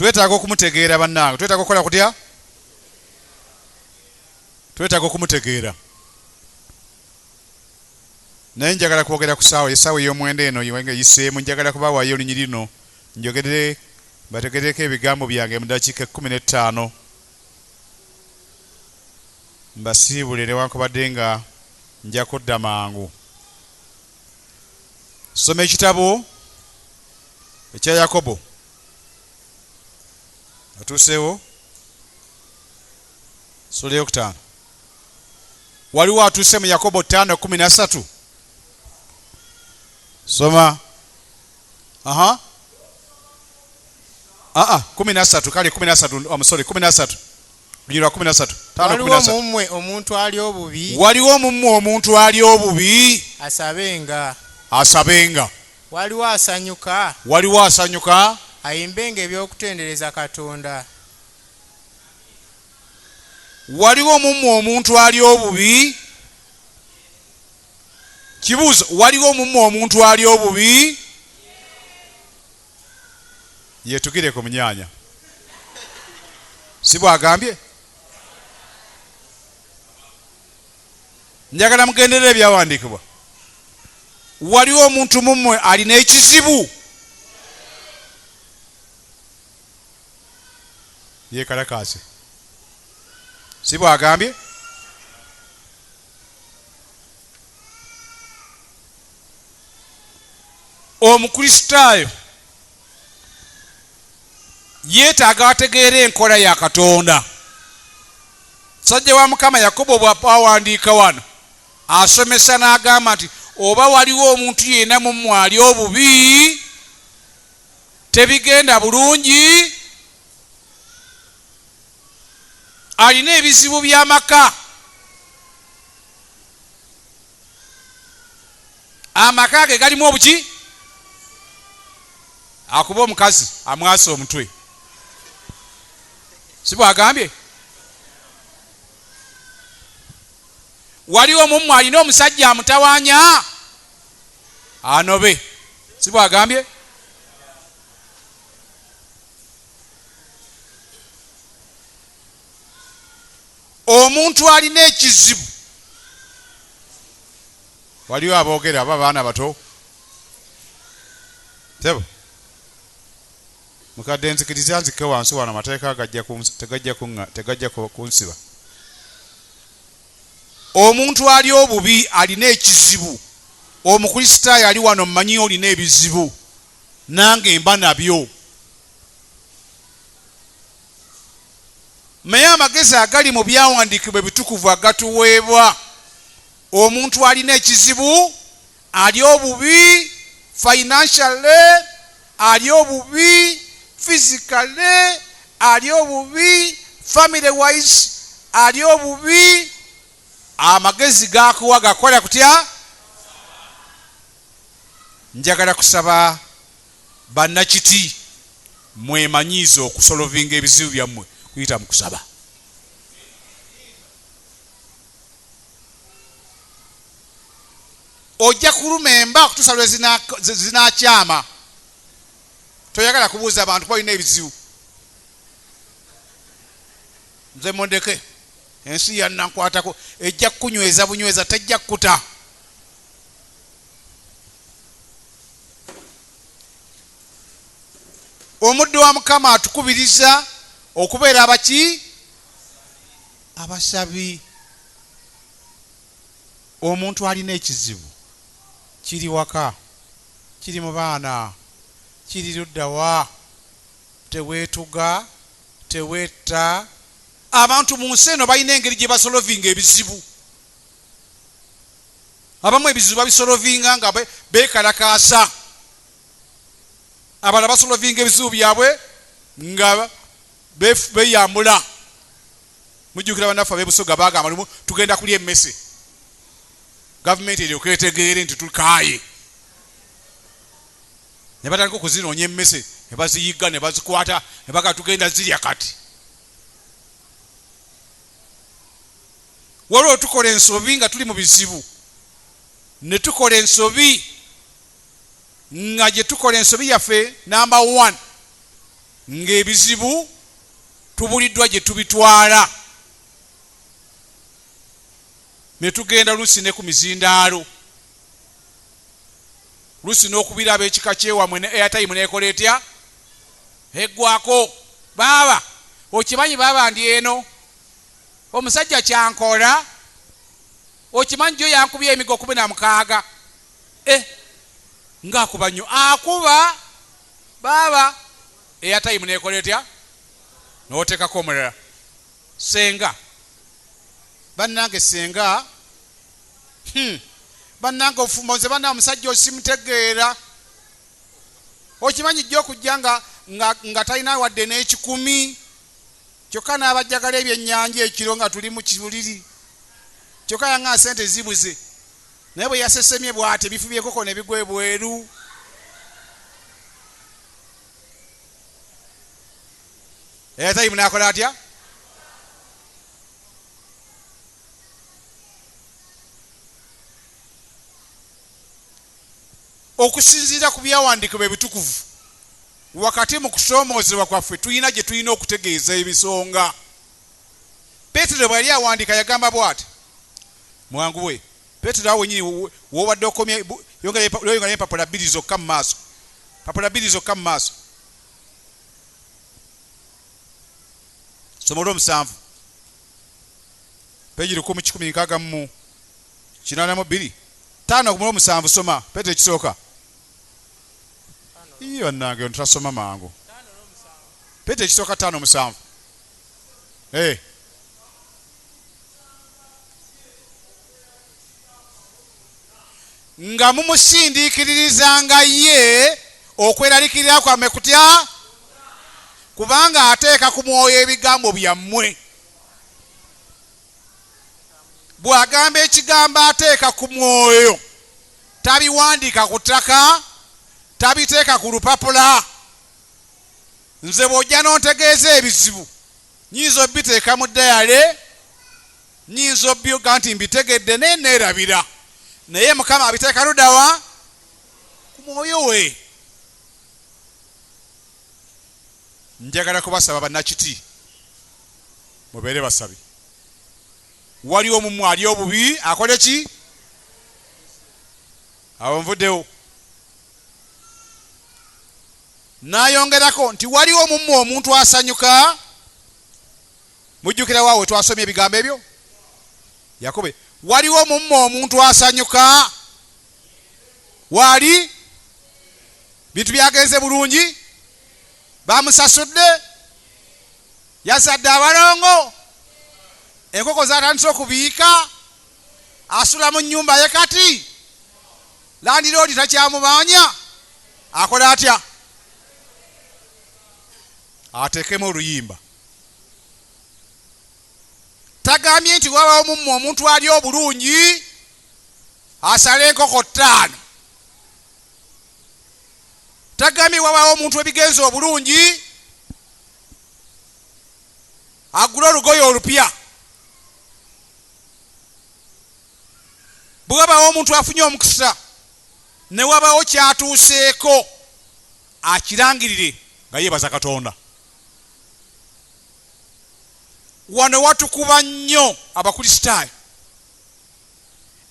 Twetaaga okumutegeera bannange. Twetaaga okukola kutya? Twetaaga okumutegeera. Naye njagala kwogera ku saawa, essaawa ey'omwenda eno eyiseemu, njagala kubawaayo olunyiriri luno njogere bategereko ebigambo byange mu ddakiika ekkumi n'ettaano mbasiibule newankubadde nga nja kudda mangu. Soma ekitabo ekya Yakobo. Atuuseewo ssuula eyokutaano. Waliwo atuuse mu Yakobo 5:13? Soma. Aha. Aa, 13, kale 13, I'm sorry, 13. Lunyiriri lwa 13. 5 Waliwo 13. mu mmwe omuntu ali obubi? Waliwo mu mmwe omuntu ali obubi? Asabenga. Asabenga. Waliwo asanyuka? Waliwo asanyuka? Ayimbenga eby'okutendereza Katonda. Waliwo mu mmwe omuntu ali obubi? Kibuuzo, waliwo mu mmwe omuntu ali obubi? Yeetugire ku munyaanya. Si bw'agambye? Njagala mugenderere ebyawandiikibwa. Waliwo omuntu mu mmwe alina ekizibu? Yeekalakaase. Si bw'agambye? Omukristaayo yeetaaga ategeera enkola ya Katonda. Musajja wa Mukama Yakobo bw'awandiika wano asomesa n'agamba nti oba waliwo omuntu yenna mu mmwe ali obubi, tebigenda bulungi, alina ebizibu by'amaka, amaka ge galimu obuki, akuba omukazi amwasa omutwe, si bw'agambye? Waliwo mu mmwe alina omusajja amutawaanya, anobe, si bw'agambye? Omuntu alina ekizibu, waliwo aboogera aba abaana bato, sebo mukadde nzikiriza nzikke wansi wano, amateeka tegajja kunsiba. Omuntu ali obubi alina ekizibu, Omukristaayo ali wano mmanyi olina ebizibu, nange mba nabyo. Naye amagezi agali mu byawandiikibwa ebitukuvu agatuweebwa omuntu alina ekizibu, ali obubi financially, ali obubi physically, ali obubi family wise, ali obubi, amagezi gakuwa gakola kutya? Njagala kusaba bannakiti mwemanyiize okusolovinga ebizibu byammwe kuyita mu kusaba. Ojja kuluma emba okutuusa lwe zinakyama. Toyagala kubuuza bantu kuba olina ebizibu. Nze mundeke, ensi yannankwatako, ejja kukunyweza bunyweza, tejja kukuta. Omuddu wa Mukama atukubiriza okubeera abaki? Abasabi. Omuntu alina ekizibu kiri waka, kiri mu baana, kiri ludda wa, teweetuga, teweetta. Abantu mu nsi eno balina engeri gye basolovinga ebizibu. Abamu ebizibu babisolovinga nga beekalakaasa, abalala basolovinga ebizibu byabwe nga beeyambula. Mujjukira bannaffe ab'e Busoga baagamba lumu tugenda kulya emmese, gavumenti eryoke etegeere nti tukaaye. Ne batandika okuzinoonya emmese, ne baziyigga ne bazikwata ne bagamba tugenda zirya kati. Waliwo tukola ensobi nga tuli mu bizibu, ne tukola ensobi nga gye tukola ensobi yaffe namba 1. Ng'ebizibu tubuliddwa gye tubitwala, ne tugenda lusi ne ku mizindaalo, lusi n'okubira ab'ekika kyewamwe ne airtime neekola etya eggwako. Baaba okimanyi, baaba ndi eno omusajja kyankola, okimanyi gyo yankubye emigo 16 ng'akuba nnyo, akuba baaba, airtime neekola etya n'oteekako omulala. Senga bannange, senga bannange ofumbo nze banna omusajja osimutegeera, okimanyi jjo okujja nga talina wadde n'ekikumi, kyokka n'abajjagala ebyennyanja ekiro nga tuli mu kibuliri, kyokka yanga sente zibuze, naye bwe yasesemye bw'ati ebifu by'enkoko ne bigwa ebweru. Airtime n'akola atya? Okusinziira ku byawandiikibwa ebitukuvu, wakati mu kusoomoozebwa kwaffe tulina gye tulina okutegeeza ebisonga. Peetero bwe yali awandiika yagamba bw'ati, mwanguwe Peetero awo wennyini w'obadde okomye, yongerayo empapula 2 zokka mu maaso, papula 2 zokka mu maaso, soma olw'omusanvu, peegi 1168, 5 ku olw'omusanvu, soma Peetero ekisooka. Iyo bannange, ono tasoma mangu. Peetero ekisooka 5:7. Nga mumusindiikiririzanga ye okweraliikirira kwammwe kutya, kubanga ateeka ku mwoyo ebigambo byammwe. Bw'agamba ekigambo ateeka ku mwoyo, tabiwandiika ku ttaka, tabiteeka ku lupapula. Nze bw'ojja n'ontegeeza ebizibu, nnyinza obiteeka mu dayale, nnyinza obyoga nti mbitegedde naye neerabira, naye Mukama abiteeka luddawa? Ku mwoyo we. Njagala kubasaba bannakiti mubeere basabi. Wali omumu ali obubi akole ki? Awo nvuddewo. N'ayongerako nti waliwo mu mmwe omuntu asanyuka. Mujjukira waawe twasomye ebigambo ebyo Yakobo, waliwo mu mmwe omuntu asanyuka, waali bintu byagenze bulungi, bamusasudde, yazadde abalongo, enkoko zatandise okubiika, asula mu nnyumba ye, kati landiroodi takyamubanya, akola atya? Ateekemu oluyimba. Tagambye nti wabawo mu mmwe omuntu ali obulungi asale enkoko 5. Tagambye wabawo omuntu ebigenze obulungi agule olugoye olupya. Bwe wabawo omuntu afunye omukisa ne wabawo kyatuuseeko, akirangirire nga yeebaza Katonda. Wano watukuba nnyo Abakristaayo,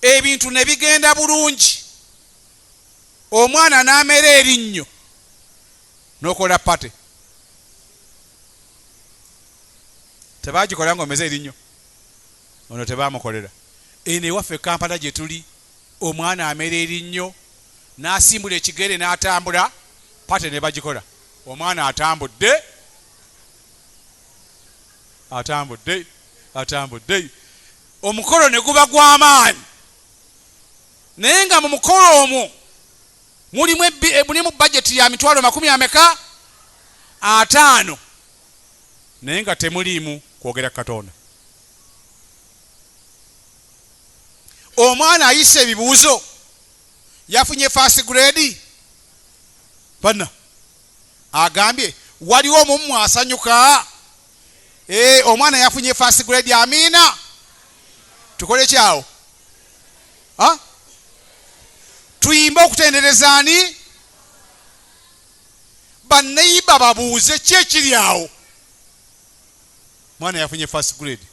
ebintu ne bigenda bulungi, omwana n'amera erinnyo n'okola pate. Tebagikola ng'omeze erinnyo, ono tebamukolera. Eno ewaffe Kampala gye tuli, omwana amera erinnyo n'asimbula ekigere n'atambula, pate ne bagikola, omwana atambudde, atambudde, atambudde, omukolo ne guba gw'amaanyi. Naye nga mu mukolo omwo mulimu bajeti ya mitwalo makumi ameka? 50, naye nga temuliimu kwogera Katonda. Omwana ayise ebibuuzo, yafunye first grade, banna agambye waliwo mu mmwe asanyuka, omwana yafunye first grade, amiina. Tukole kyawo? Tuyimbe okutendereza ani? Baneiba babuuze ki ekiri awo. Mwana yafunye first grade.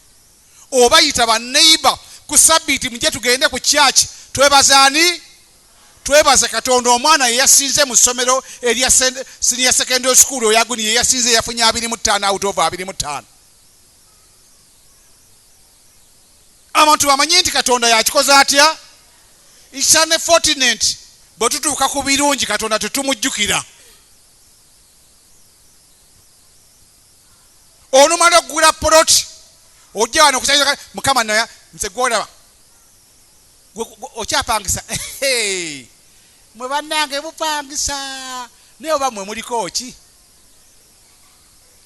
Oba yita baneiba ku sabbiiti, mujje tugende ku church twebazaani, twebaze Katonda. Omwana ye yasinze mu ssomero erya senior secondary school, oyaguni ye yasinze, yafunye 25 out of 25. Abantu bamanye nti Katonda yakikoze atya. It's unfortunate, bwe tutuuka ku birungi Katonda tetumujjukira. Onumala okugula poloti, ojja wano okusanyuka, Mukama naya nze gwolaba okyapangisa. Mwe bannange mupangisa, naye oba mwe muliko ki?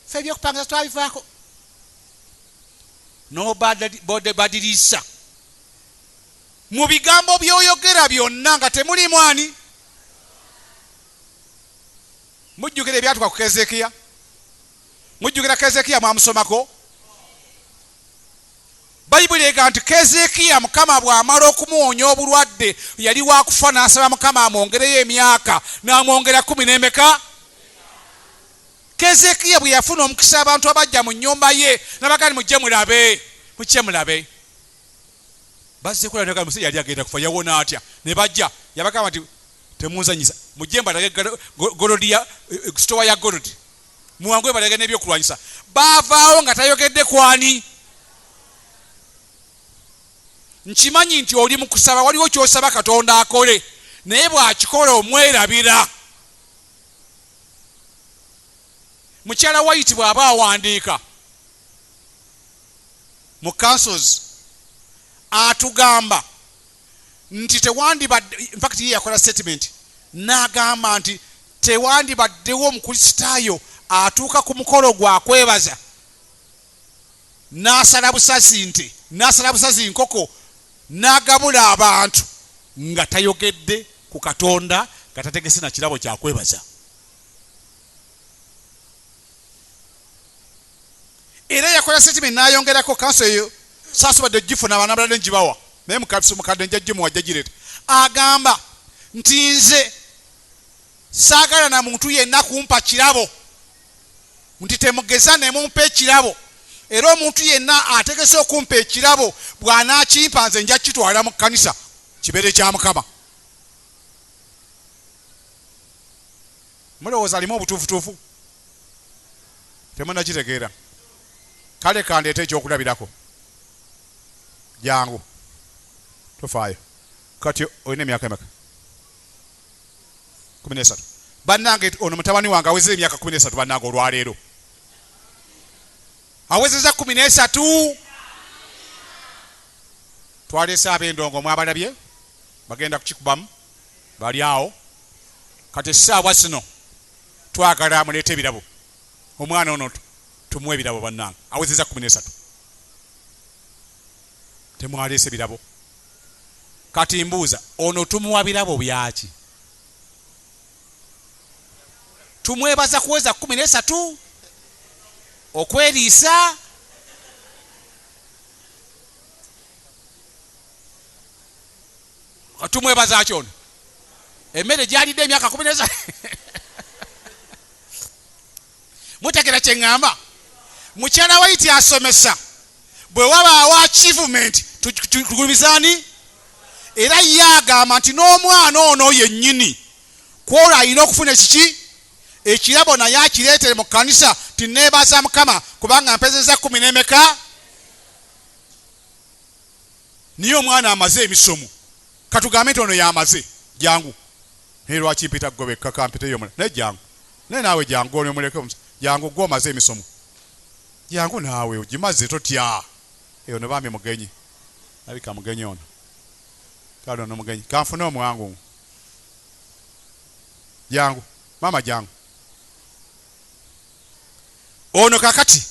Ffe ebyokupangisa twabivaako. N'obadiriisa mu bigambo by'oyogera byonna nga temulimu ani. Mujjukira ebyatuka ku Kezekiya? Mujjukira Kezekiya? Mwamusomako? Bayibuli ega nti Kezekiya, Mukama bw'amala okumuwonya obulwadde, yali wakufa, n'asaba Mukama amwongereyo emyaka, n'amwongera 10 n'emeka. Kezekiya bwe yafuna omukisa, abantu abajja mu nnyumba ye nabagani, "Mujje mulabe, mujje mulabe." Bazze kulaba musajja yali agenda kufa yawona atya. Ne bajja, yabagamba nti, "Temunzanyisa, mujje mbalage gold ya store ya gold, muwangu balage n'ebyokulwanyisa." Baavaawo nga tayogedde kwani. Nkimanyi nti oli mu kusaba, waliwo kyosaba Katonda akole, naye bw'akikola omwerabira. Mukyala White bw'aba awandiika mu Counsels, atugamba nti tewandibadde, infact ye yakola statement n'agamba nti tewandibaddewo omukristaayo atuuka ku mukolo gwakwebaza n'asala busazi nte, n'asala busazi nkoko, n'agabula abantu nga tayogedde ku Katonda, nga tategese na kirabo kyakwebaza. Era yakola statement n'ayongerako, counsel eyo saasobadde ogifuna, abaana balala ngibawa, naye mukadde nja gimuwa, ajja gireeta. Agamba nti, "Nze saagala na muntu yenna kumpa kirabo, nti temugeza ne mumpa ekirabo. Era omuntu yenna ategese okumpa ekirabo, bw'anaakimpa nze nja kitwala mu kkanisa kibeere kya Mukama." Mulowooza alimu obutuufutuufu? Temunakitegeera? Kale kandeete ekyokulabirako. Jangu, tofaayo. Kati olina emyaka emeka? 13. Bannange, ono mutabani wange aweza emyaka 13. Bannange, olwaleero awezeza 13. Twaleese ab'endongo, mwabalabye, bagenda kukikubamu, bali awo. Kati essaawa zino twagala muleete ebirabo, omwana ono tumuwe ebirabo. Bannange, awezeza 13, temwaleese birabo. Kati mbuuza, ono tumuwa birabo byaki? Tumwebaza kuweza 13, okweriisa? Tumwebaza ki ono? Emmere gyalidde emyaka 13? Mutegera kyeŋŋamba? Mukyala White asomesa, bwe wabaawo achievement tugulumizaani. Era ye agamba nti n'omwana ono yennyini kwolwo alina okufuna ekiki, ekirabo, naye akireetere mu kkanisa ti, "Neebaza Mukama kubanga mpezeza kumi n'emeka." Niye omwana amaze emisomo, katugambe nti ono yamaze. Jangu. Naye lwaki mpita gobekka? Kampiteyo omulala. Naye jangu, naye naawe jangu, ono muleke. Jangu gwe omaze emisomo, jangu naawe ogimaze, totya. Eyo no bambi mugenyi, alabika mugenyi ono. Kale ono mugenyi, kanfune omwangu. Jangu maama, jangu. Ono kakati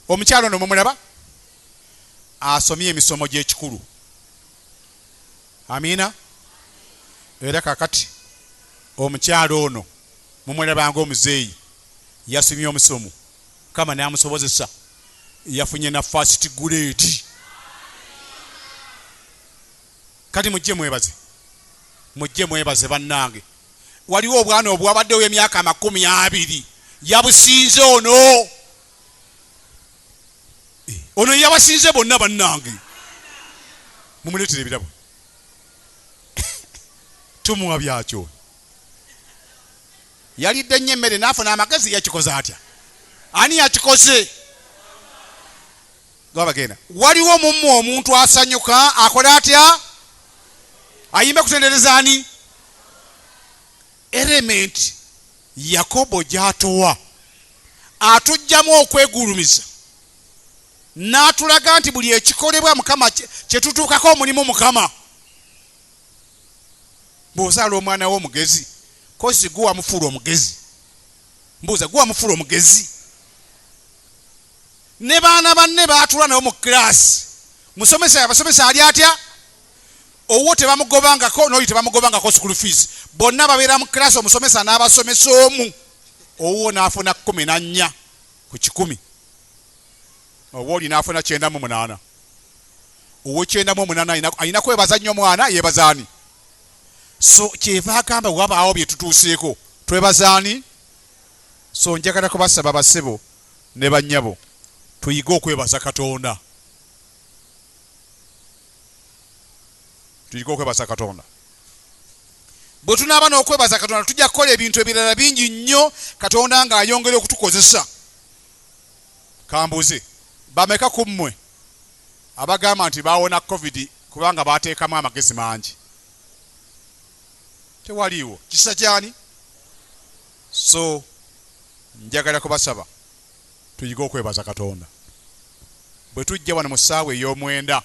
omukyalo ono mumulaba asomye emisomo gy'ekikulu. Amiina. Era kakati omukyalo ono mumulaba nga omuzeeyi yasomye omusomo, Kama n'amusobozesa, yafunye na first grade. Kati mujje mwebaze, mujje mwebaze bannange. Waliwo obwana obwabaddewo emyaka 20 yabusinze ono. Ono yabasinze bonna bannange. Mumuleetere ebirabo. Tumuwa byakyo. Yalidde nnyo emmere n'afuna amagezi, yakikoze atya? Ani yakikoze? Gabagenda. Waliwo mu mmwe omuntu asanyuka akola atya? Ayimba kutendereza ani? Element Yakobo gy'atuwa atuggyamu okwegulumiza n'atulaga nti buli ekikolebwa Mukama kye tutuukako omulimu Mukama. Bw'ozaala omwana wo omugezi, kozi gwe wamufuula omugezi. Mbuuza, gwe wamufuula omugezi? Ne baana banne baatula nabo mu kiraasi, musomesa yabasomesa ali atya? Owuwo tebamugobangako n'oli tebamugobangako school fees, bonna babeera mu kiraasi, omusomesa n'abasomesa omu, owuwo n'afuna 14 ku 100, oba oli n'afuna 98. Owo 98 alina kwebaza nnyo mwana, yeebaza ani? So kyeva agamba wabaawo bye tutuuseeko, twebaza ani? So njagala kubasaba basebo ne bannyabo tuyige okwebaza Katonda. Tuyige okwebaza Katonda. Bwe tunaaba n'okwebaza Katonda tujja kukola ebintu ebirala bingi nnyo Katonda ng'ayongera okutukozesa. Kambuuze, bameka ku mmwe abagamba nti baawona COVID kubanga baateekamu amagezi mangi? Tewaliiwo. Kisa kyani? So njagala kubasaba tuyige okwebaza Katonda. Bwe tujja wano mu ssaawa ey'omwenda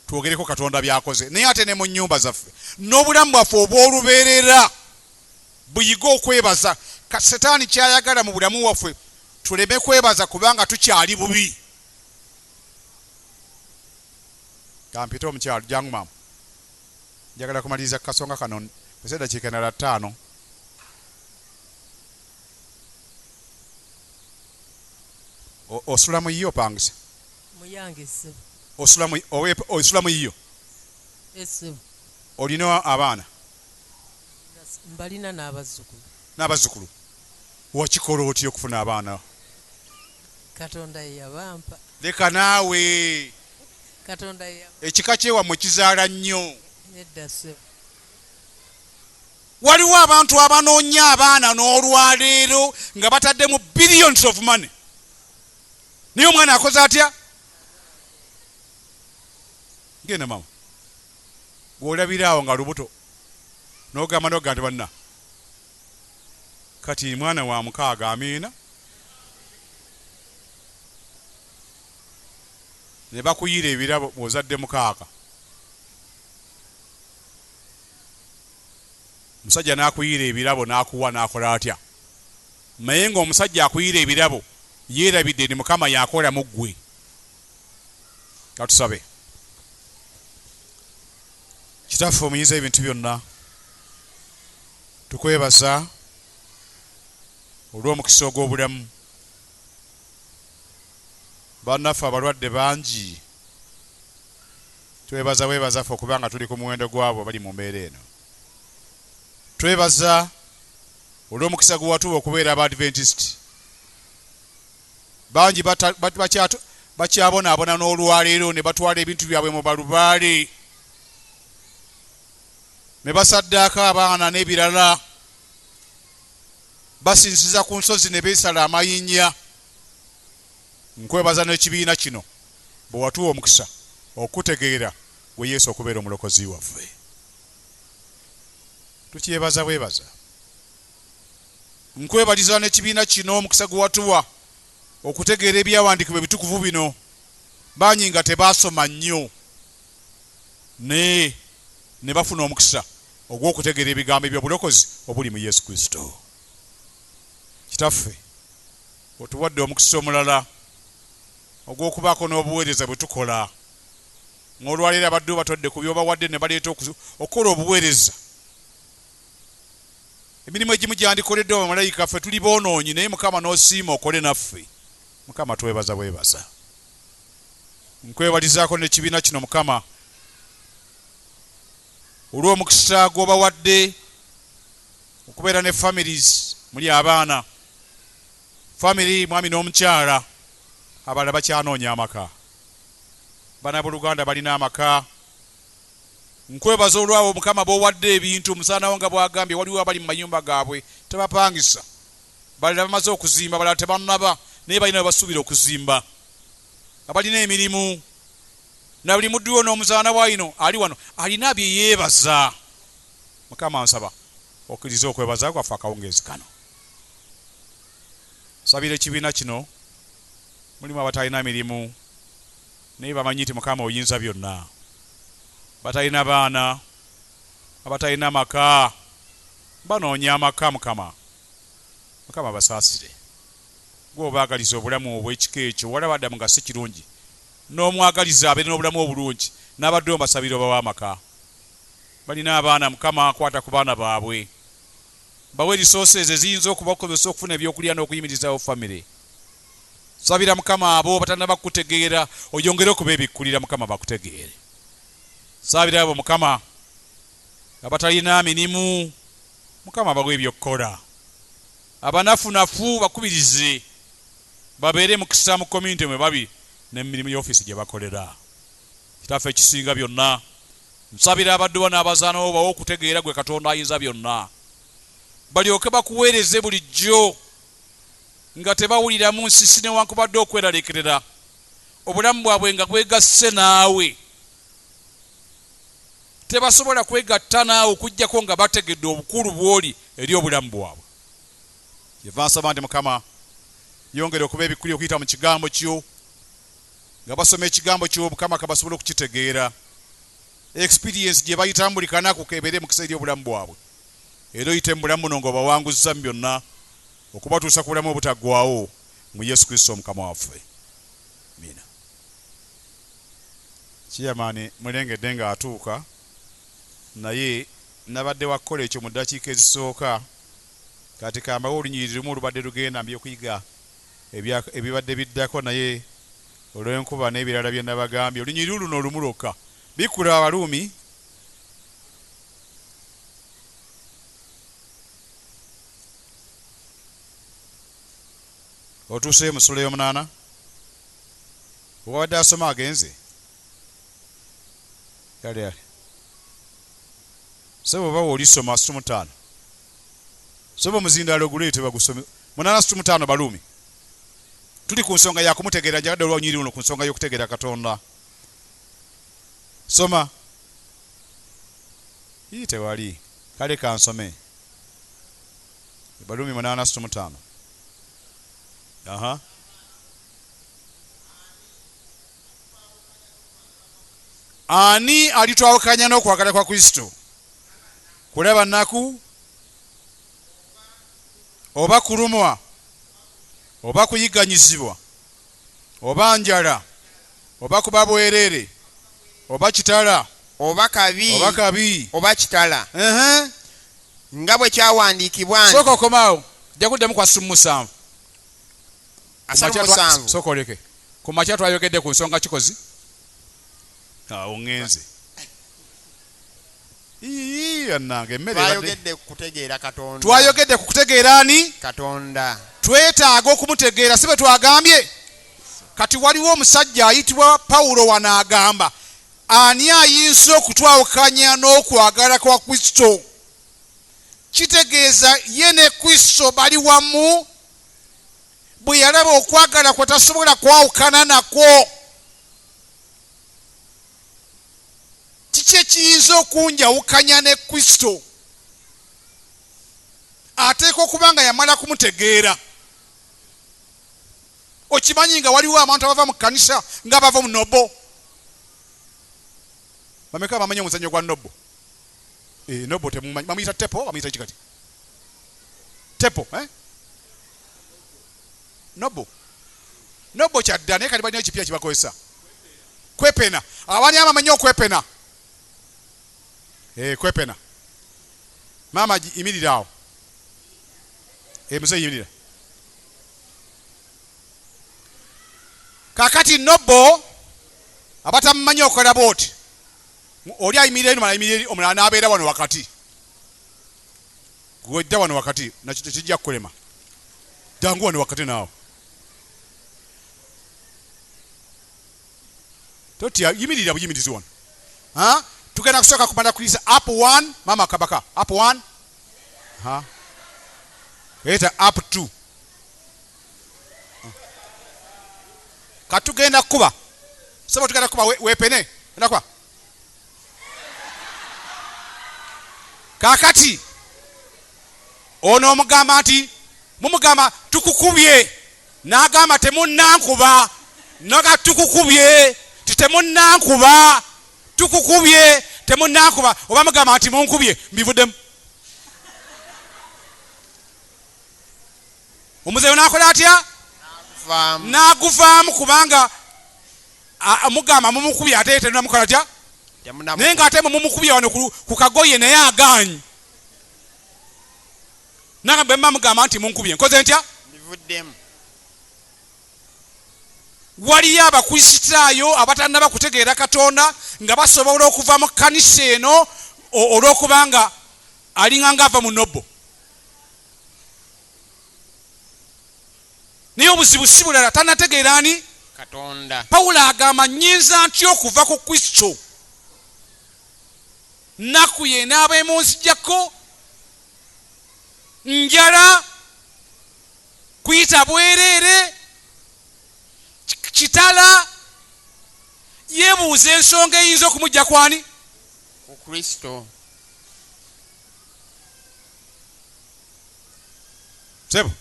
twogereko Katonda by'akoze, naye ate ne mu nnyumba zaffe n'obulamu bwaffe obw'olubeerera buyige okwebaza. Setaani ky'ayagala mu bulamu bwaffe tuleme kwebaza kubanga tukyali bubi. Kampite omukyalo, jangu maama, njagala kumaliriza ku kasonga kano ese eddakiika endala 5. Osula mu yiyo opangisa? Muyange ssebo. Osula mu yiyo? Ssebo. Olina abaana? Mbalina n'abazzukulu. N'abazzukulu. Wakikola otya okufuna abaana? Katonda ye yabampa. Leka naawe. Katonda ye yabampa. Ekika kyewammwe kizaala nnyo. Nedda ssebo. Waliwo abantu abanoonya abaana n'olwaleero nga bataddemu billions of money, naye omwana akoze atya? Genda mama, gw'olabira awo nga lubuto n'ogamba n'ogamba nti banna kati mwana wa 6 amiina, ne bakuyira ebirabo bw'ozadde 6. Omusajja n'akuyira ebirabo n'akuwa n'akola atya? Naye ng'omusajja akuyira ebirabo yeerabidde ni Mukama y'akola mu ggwe. Katusabe. Kitaffe omuyinza ebintu byonna, tukwebaza olw'omukisa ogw'obulamu. Bannaffe abalwadde bangi, twebaza bwebaza ffe okubanga tuli ku muwendo gw'abo abali mu mbeera eno. Twebaza olw'omukisa gwe watuwa okubeera Abadventist. Bangi bakyabonaabona n'olwaleero ne batwala ebintu byabwe mu balubaale, ne basaddaako abaana n'ebirala, basinziza ku nsozi ne beesala amayinja. Nkwebaza n'ekibiina kino bwe watuwa omukisa okutegeera gwe Yesu okubeera omulokozi waffe. Tukyebaza bwebaza. Nkwebaliza n'ekibiina kino omukisa gwe watuwa okutegeera ebyawandiikibwa ebitukuvu bino. Bangi nga tebaasoma nnyo naye ne bafuna omukisa ogw'okutegeera ebigambo eby'obulokozi obuli mu Yesu Kristo. Kitaffe, otuwadde omukisa omulala ogw'okubaako n'obuweereza bwe tukola. Ng'olwaleero abadde batodde ku by'obawadde ne baleeta okukola obuweereza. Emirimu egimu gyandikoleddwa bamalayika, ffe tuli boonoonyi, naye Mukama n'osiima okole naffe. Mukama twebaza bwebaza. Nkwebalizaako n'ekibiina kino Mukama olw'omukisa gw'obawadde Okubeera ne families, muli abaana, family mwami n'omukyala, abalala bakyanoonya amaka. Bana booluganda balina amaka. Nkwebaza olwabo Mukama b'owadde ebintu, omusaana wo nga bw'agambye, waliwo abali mu mayumba gaabwe tebapangisa, balala bamaze okuzimba, balala tebannaba, naye balina we basuubira okuzimba, abalina emirimu, na buli muddu wo n'omuzaana wayino ali wano alina bye yeebaza. Mukama, nsaba okkirize okwebaza kwaffe akawungeezi kano. Nsabira ekibiina kino, mulimu abatalina mirimu naye bamanyi nti Mukama oyinza byonna, batalina baana, abatalina maka, banoonya amaka. Mukama, Mukama basaasire. Gwe obaagaliza obulamu obw'ekika ekyo, walaba Adamu nga si kirungi n'omwagaliza abeere n'obulamu obulungi, n'abadde mbasabira obawe amaka. Balina abaana, Mukama akwata ku baana baabwe, bawe resources eziyinza okubakozesa okufuna ebyokulya n'okuyimirizaawo famire. Sabira Mukama abo batannaba kukutegeera, oyongere okubeebikkulira Mukama bakutegeere. Sabira abo Mukama abatalina mirimu, Mukama bawe ebyokukola. Abanafunafu bakubirize babeere mukisa mu community mwe babi n'emirimu y'ofiisi gye bakolera. Kitaffe ekisinga byonna, nsabira abaddu bo n'abazaana bo, bawe okutegeera gwe Katonda ayinza byonna, balyoke bakuweereze bulijjo nga tebawuliramu nsisi newankubadde okweraliikirira, obulamu bwabwe nga bwegasse naawe. Tebasobola kwegatta naawe okuggyako nga bategedde obukulu bw'oli eri obulamu bwabwe. Kyeva nsaba nti Mukama yongere okuba ebikuli okuyita mu kigambo kyo, nga basoma ekigambo kyo Mukama kabasobole okukitegeera. Experience gye bayitamu buli kanaku kebeere mukisa eri obulamu bwabwe, era oyite mu bulamu buno ng'obawanguzza mu byonna okubatuusa ku bulamu obutaggwaawo mu Yesu Kristo Omukama waffe. Amiina. Chairman mulengedde ng'atuuka, naye nabadde wakukola ekyo mu ddakiika ezisooka. Kati kambawe olunyiriri lumu olubadde lugenda mbyokuyiga ebibadde biddako, naye olw'enkuba n'ebirala bye nabagambye, olunyiriri luno olumu lwokka. Bikkula Abaruumi otuuseyo mu ssula ey'omunaana. Obadde asoma agenze yale yale sebo, oba wolisoma 65 sebo, omuzindaalo guleete bagusome 865 Baluumi. Tuli ku nsonga yakumutegeera. Njagadde olwanyiri luno ku nsonga y'okutegeera Katonda. Soma. Ii, tewali. Kale kansome Baluumi 865. Aha, ani alitwawukanya n'okwagala kwa Kristo? Kulaba nnaku oba kulumwa oba kuyigganyizibwa oba njala oba kuba bwereere oba kitala oba kabi oba kabi oba kitala? Ehe. Nga bwe kyawandiikibwa nti Sooka okomaawo, jja kuddamu kwa 67. 37. Sooka oleke. Ku makya twayogedde ku nsonga kikozi awo ŋŋenze. Ii, bannange, emmere ebadde Twayogedde ku kutegeera Katonda. Twayogedde ku kutegeera ani? Katonda. Twetaaga okumutegeera, si bwe twagambye? Kati waliwo omusajja ayitibwa Pawulo wano agamba, ani ayinza okutwawukanya n'okwagala kwa Kristo? Kitegeeza ye ne Kristo bali wamu. Bwe yalaba okwagala kwe tasobola kwawukana nakwo. Kiki ekiyinza okunjawukanya ne Kristo? Ateeka okuba nga yamala kumutegeera. Okimanyi nga waliwo abantu abava mu kkanisa nga bava mu nobo? Bameka bamanyi omuzannyo gwa nobo? E, nobo temumanyi? Bamuyita tepo, bamuyita kikati tepo, eh? Nobo, nobo kyadda, naye kati balina ekipya kibakozesa, kwepena. Abani abamanyi okwepena? Eh, kwepena. Maama, yimirira awo. Eh, muzeeyi, yimirira. Kakati nobo abatamumanyi okola bwoti: oli ayimirira eno, ayimirira eri, omulala n'abeera wano wakati. Gwedda wano wakati nakyo tekijja kukulema. Jangu wano wakati naawe. Totya, yimirira buyimirizi wano. Ha? Tugenda kusooka kumala kuyisa up 1, mama kabaka. Up 1. Ha? Eta up 2. Katugenda kuba. Sasa tugenda kuba wepene. Genda kuba. Kakati ono omugamba nti mumugamba tukukubye, n'agamba temunnankuba, naga tukukubye ti temunnankuba, tukukubye temunnankuba, oba mugamba nti munkubye mbivuddemu. Omuzeeyo n'akola atya? N'aguvaamu kubanga mugamba mumukubye ate temunamukola atya? Naye ng'ate mumukubye wano ku kagoye naye agaanyi. Nanga bwe mba mugamba nti munkubye nkoze ntya? Mbivuddemu. Waliyo Abakristaayo abatannaba kutegeera Katonda nga basobola okuva mu kkanisa eno olw'okubanga alinga ng'ava mu nobbo. Naye obuzibu si bulala, tannategeera ani? Katonda. Pawulo agamba nnyinza ntya okuva ku Kristo? Nnaku ye enaaba emunzijjako, njala, kuyita bwereere, kitala. Yeebuuza ensonga eyinza okumujja kwani? Ku Kristo. Sebo,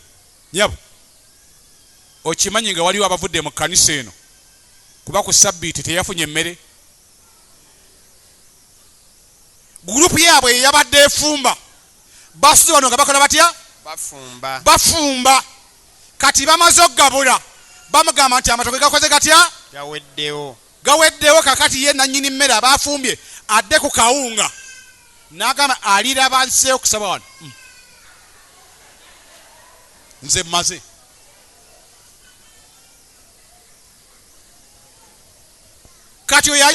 nyabo, okimanyi nga waliwo abavudde mu kkanisa eno kuba ku sabbiiti teyafunye emmere. Gurupu yaabwe eyabadde efumba basuze wano nga bakola batya? Bafumba. Bafumba. Kati bamaze okugabula, bamugamba nti amatooke gakoze gatya? Gaweddewo. Gaweddewo. Kakati ye nannyini mmere abafumbye adde ku kawunga, n'agamba aliraba nseeyo okusaba wano. Nze mmaze. Kati oyo